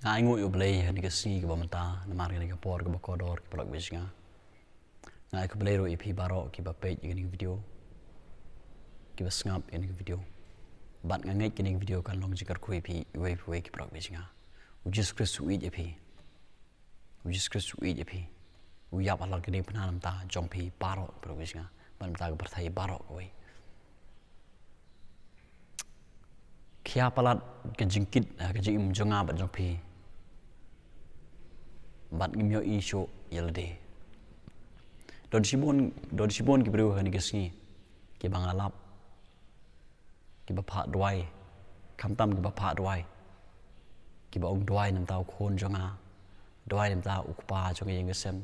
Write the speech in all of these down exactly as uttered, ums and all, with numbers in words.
Nga ai nguh ïa U Blei ha kane ka sngi kaba mynta, namar kane ka por kaba kordor, ki paralok bajinga. Nga ai khublei ruh ïa phi baroh kiba peit ïa kane ka video, kiba sngap ïa kane ka video. Bad nga ngeit kane ka video kan long jingkyrkhu ïa phi iwei pa iwei, ki paralok bajinga. U Jisu Khrist u ïeit ïa phi. U Jisu Khrist u ïeit ïa phi. U ïap ha la ka diengphna na ka bynta jong phi baroh, ki paralok bajinga, bad na ka bynta ka pyrthei baroh kawei. Khia palat ka jingkit, ha ka jingim jong nga bad jong phi. Bad ngim ïohi shuh ïa lade. Don shibun, don shibun ki briew ha kane ka sngi kiba nga lap, kiba phah duwai, khamtam kiba phah duwai, kiba ong, duwai na ka bynta u khun jong nga, duwai na ka bynta u kpa jong ka ïing ka sem,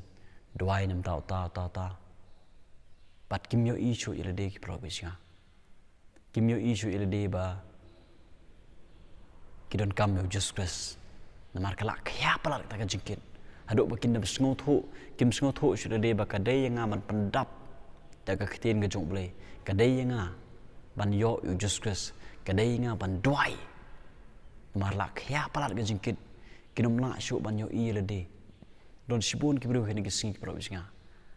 duwai na ka bynta uta uta uta. Bad kim ïohi shuh ïa lade, ki paralok bajinga. Kim ïohi shuh ïa lade ba ki donkam ïa U Jisu Khrist. Namar ka la khia palat kata ka jingkit. Haduh ba kin da sngewthuh, kim sngewthuh shuh ïa lade ba ka dei ïa nga ban pyndap da ka ktien ka jong U Blei. Ka dei ïa nga ban ïoh ïa U Jisu Khrist. Ka dei ïa nga ban duwai. Namar la khia palat ka jingkit. Kin ym lah shuh ban ïohi ïa lade. Don shibun ki briew ha kane ka sngi, ki paralok bajinga.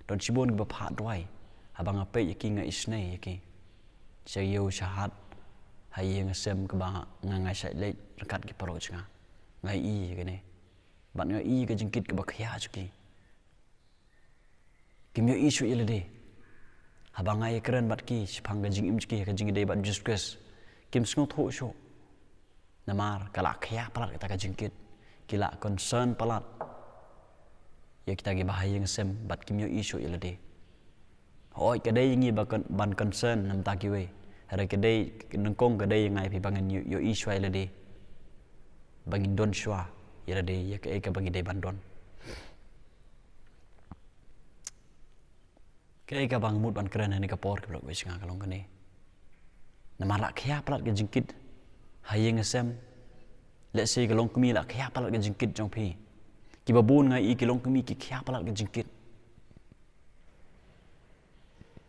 Don shibun kiba phah duwai. Haba nga peit ïa ki, nga isynei ïa ki. Sha ïew sha hat, ha ïing ha sem kaba nga, nga shait leit ryngkat ki paralok jong nga. Nga ïohi ïa kane. Bad nga ïohi ïa ka jingkit kaba khia jong ki. Kim ïohi shuh ïa lade. Haba nga ïakren bad ki shaphang ka jingim jong ki, ka jingïadei bad U Jisu Khrist, kim sngewthuh shuh. Namar ka la khia palat kata ka jingkit. Ki la concern palat ïa kita kiba ha ïing ha sem, bad kim ïohi shuh ïa lade. Hooid, ka dei ïa ngi ba kon-, ban concern na ka bynta kiwei. Hynrei ka dei, nyngkong ka dei ïa nga ïa phi ba ngin ïoh, ïohi shuwa ïa lade. Ba ngin don shuwa ïa lade ïa kaei kaba ngi dei ban don. Kaei kaba nga mut ban kren ha kane ka por, ki paralok bajinga, ka long kane. Namar la khia palat ka jingkit ha ïing ha sem. Lehse ka longkmie la khia palat ka jingkit jong phi. Kiba bun nga ïohi ki longkmie ki khia palat ka jingkit.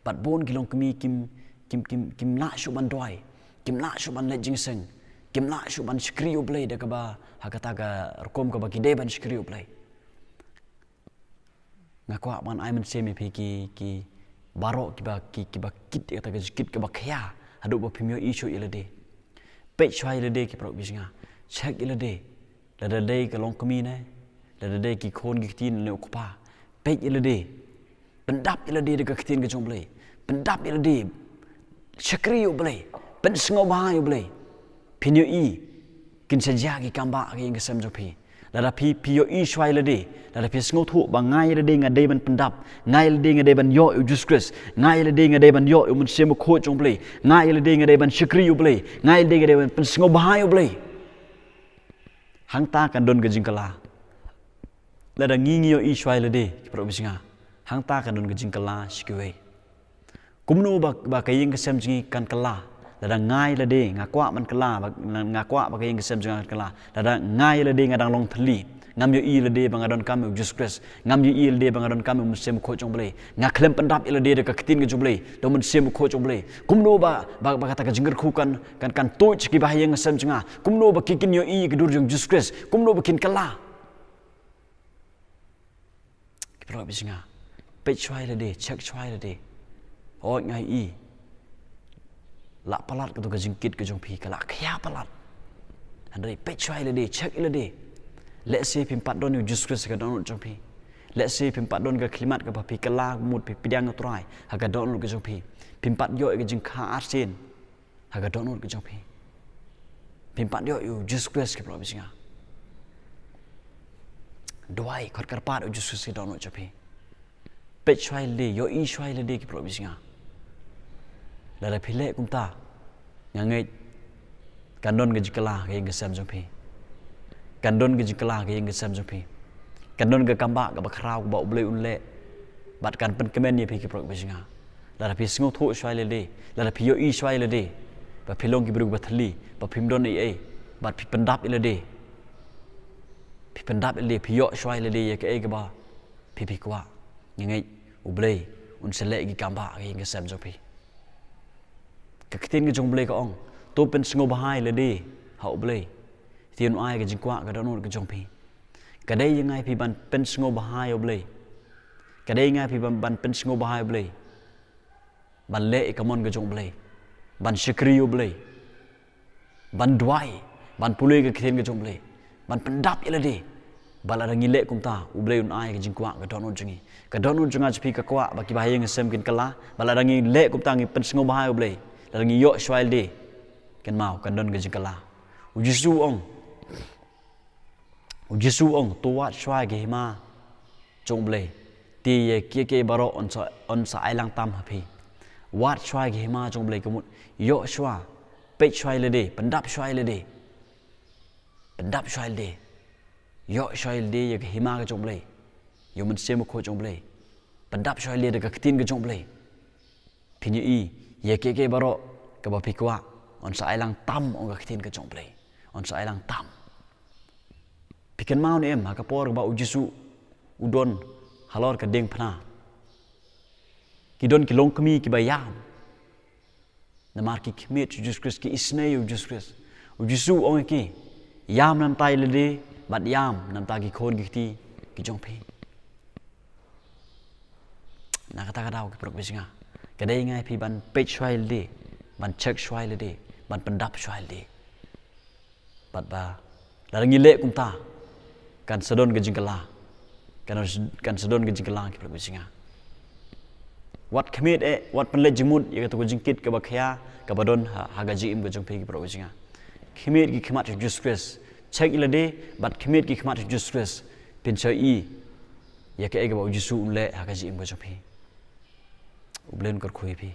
Bad bun ki longkmie kim, kim, kim, kim lah shuh ban duwai. Kim lah shuh ban leit jingïaseng. Kim lah shuh ban shakri U Blei da kaba ha kata ka rukom kaba ki dei ban shakri U Blei. Nga kwah ban ai mynsiem ïa phi ki, ki baroh kiba, ki, kiba kit ïa kata ka jingkit kaba khia, haduh ba phim ïohi shuh ïa lade. Peit shuwa ïa lade, ki paralok bajinga. Check ïa lade. Lada dei ka longkmie ne, lada dei ki khun ki kti ne u kpa. Peit ïa lade. Pyndap ïa lade da ka ktien ka jong U Blei. Pyndap ïa lade. Shakri U Blei. Pynsngewbha ïa U Blei. Phin ïohi kin sa jia ki kambah ha ka ïing ka sem jong phi. Lada phi, phi ïohi shuwa ïa lade, lada phi sngewthuh ba nga ïa lade nga dei ban pyndap, nga ïa lade nga dei ban ïoh ïa U Jisu Khrist, nga ïa lade nga dei ban ïoh ïa U Mynsiem Bakhuid jong U Blei, nga ïa lade nga dei ban shakri U Blei, nga ïa lade nga dei ban pynsngewbha ïa U Blei. Hangta kan don ka jingkylla. Lada ngi ngi ïohi shuwa ïa lade, ki paralok bajinga, hangta kan don ka jingkylla sha kiwei. Kumno ba, ba ka ïing ka sem jong ngi kan kylla? Lada nga ïa lade nga kwah ban kylla, ba, nga kwah ba ka ïing ka sem jong nga kan kylla. Lada nga ïa lade nga dang long thylli, ngam ïohi ïa lade ba nga donkam ïa U Jisu Khrist, ngam ïohi ïa lade ba nga donkam ïa U Mynsiem Bakhuid jong U Blei, nga khlem pyndap ïa lade da ka ktien ka jong U Blei, da U Mynsiem Bakhuid jong U Blei, kumno ba, ba, ba kata ka jingkyrkhu kan, kan, kan tuid sha kiba ha ïing ka sem jong nga? Kumno ba ki kin ïohi ïa ka dur jong U Jisu Khrist? Kumno ba kin kylla? Ki paralok bajinga, peit shuwa ïa lade, check shuwa ïa lade. Hooid, nga ïohi la palat kato ka jingkit ka jong phi, ka la khia palat. Hynrei peit shuwa ïa lade, check ïa lade. Lehse phim pat don ïa U Jisu Khrist ha ka dohnud jong phi. Lehse phim pat don ka khyllipmat kaba phi kylla, mut phi pdiang ïa U Trai ha ka dohnud ka jong phi. Phim pat ïoh ïa ka jingkha arsien ha ka dohnud ka jong phi. Phim pat ïoh ïa U Jisu Khrist, ki paralok bajinga. Duwai, khot kyrpad ïa U Jisu Khrist ha ka dohnud jong phi. Peit shuwa ïa lade, ïohi shuwa ïa lade, ki paralok bajinga. Lada phi leh kumta, nga ngeit kan don ka jingkylla ha ka ïing ka sem jong phi. Kan don ka jingkylla ha ka ïing ka sem jong phi. Kan don ka kambah kaba khraw kaba U Blei un leh. Bad kan pynkmen ïa phi, ki paralok bajinga. Lada phi sngewthuh shuwa ïa lade, lada phi ïohi shuwa ïa lade ba phi long ki briew kiba thylli, ba phim don ei ei, bad phi pyndap ïa lade, phi pyndap ïa lade, phi ïoh shuwa ïa lade ïa kaei kaba phi, phi kwah, nga ngeit U Blei un sa leh ki kambah ha ka ïing ka sem jong phi. Ka ktien ka jong U Blei ka ong, to pynsngewbha ïa lade ha U Blei. Te un ai ka jingkwah ka dohnud ka jong phi. Ka dei ïa nga ïa phi ban pynsngewbha ïa U Blei. Ka dei ïa nga ïa phi ban, ban pynsngewbha ïa U Blei. Ban leh ïa ka mon ka jong U Blei. Ban shakri ïa U Blei. Ban duwai. Ban pule ka ktien ka jong U Blei. Ban pyndap ïa lade. Ba lada ngi leh kumta, U Blei un ai ka jingkwah ka dohnud jong ngi. Ka dohnud jong nga jong phi ka kwah ba kiba ha ïing ha sem kin kylla. Ba lada ngi leh kumta ngi pynsngewbha ïa U Blei. Lada ngi ïoh shuwa ïa lade. Kynmaw, kan don ka jingkylla. U Jisu u ong. U Jisu u ong, to wad shuwa ïa ka hima jong U Blei. Te ïa kiei kiei baroh yn sa, yn sa ailangtam ha phi. Wad shuwa ïa ka hima jong U Blei, ka mut ïoh shuwa. Peit shuwa ïa lade, pyndap shuwa ïa lade. Pyndap shuwa ïa lade. Ïoh shuwa ïa lade ïa ka hima ka jong U Blei. Ïa U Mynsiem Bakhuid jong U Blei. Pyndap shuwa ïa lade da ka ktien ka jong U Blei. Phin ïohi ïa kiei kiei baroh kaba phi kwah, yn sa ailangtam, ong ka ktien ka jong U Blei. Yn sa ailangtam. Phi kynmaw ne em, ha ka por kaba U Jisu u don halor ka diengphna, ki don ki longkmie kiba ïam. Namar ki khmih ïa U Jisu Khrist, ki isynei ïa U Jisu Khrist. U Jisu u ong ïa ki, ïam na ka bynta ïa lade, bad ïam na ka bynta ki khun ki kti ki jong phi. Na kata ka daw, ki paralok ba ïeit jong nga, ka dei ïa nga ïa phi ban peit shuwa ïa lade, ban check shuwa ïa lade, ban pyndap shuwa ïa lade. Bad ba lada ngi leh kumta, kan sa don ka jingkylla. Kan, kan sa don ka jingkylla, ki paralok ba ïeit jong nga. Wat khmih eh, wat pynleit jingmut ïa kato ka jingkit kaba khia kaba don ha, ha ka jingim ka jong phi, ki paralok ba ïeit jong nga. Khmih ki khmat U Jisu Khrist. Check ïa lade, bad khmih ki khmat U Jisu Khrist. Phin sa ïohi ïa kaei kaba U Jisu un leh ha ka jingim ka jong phi. U Blei un kyrkhu ïa phi.